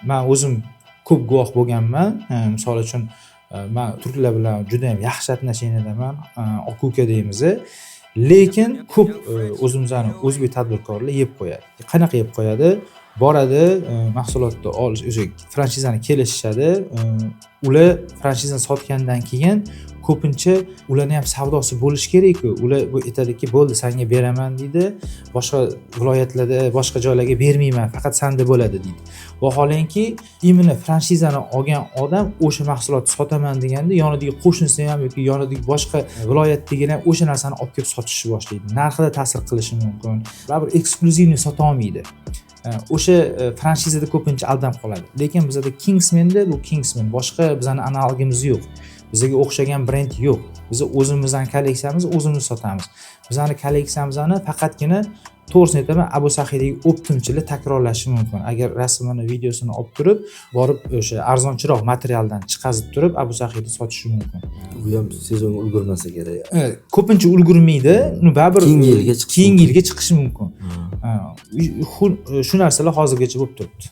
Man o'zim ko'p guvoh bo'lganman. Misol uchun, man turklar bilan juda yam yaxshi отношения daman, aka uka deymiz, lekin ko'p o'zimizni o'zbek tadbirkorlar yeb qo'yadi. Qanaqa yeb qo'yadi? Boradi, mahsulotni olish, o'sha franshizani kelishishadi. Ular franshizani sotgandan keyin ko'pincha ularni ham savdosi bo'lishi kerakku. Ular bu aytadiki, "Bo'ldi, sanga beraman", deydi, "boshqa viloyatlarda, boshqa joylarga bermayman, faqat sanda bo'ladi", deydi. Vaholanki, именно franshizani olgan odam o'sha mahsulotni sotaman deganda yonidagi qo'shnisi ham yoki yonidagi boshqa viloyatdagilar ham o'sha narsani olib kelib sotishni boshlaydi, narxida ta'sir qilishi mumkin, baribir эксклюзивный sota olmaydi. O'sha franshizada ko'pincha aldanib qoladi. Lekin bizada Kingsmenda, bu Kingsman, boshqa bizani analogimiz yo'q, bizga o'xshagan brend yo'q. Biz o'zimizni kolleksiyamizni o'zimiz sotamiz. Bizani kolleksiyamizni faqatgina, to'g'risini aytaman, Abu Saxiydagi оптом chilar takrorlashi mumkin, agar rasmini, videosini olib turib, borib o'sha arzonchiroq materialdan chiqazib turib, Abu Saxiyda sotishi mumkin. U ham sezonga ulgurmasa kerak. Ko'pincha ulgurmaydi, ну, baribir Keyingi yilga chiqishi keyingi mumkin. yilga chiqishi mumkin. Ha, shu narsalar hozirgacha bo'lib turibdi.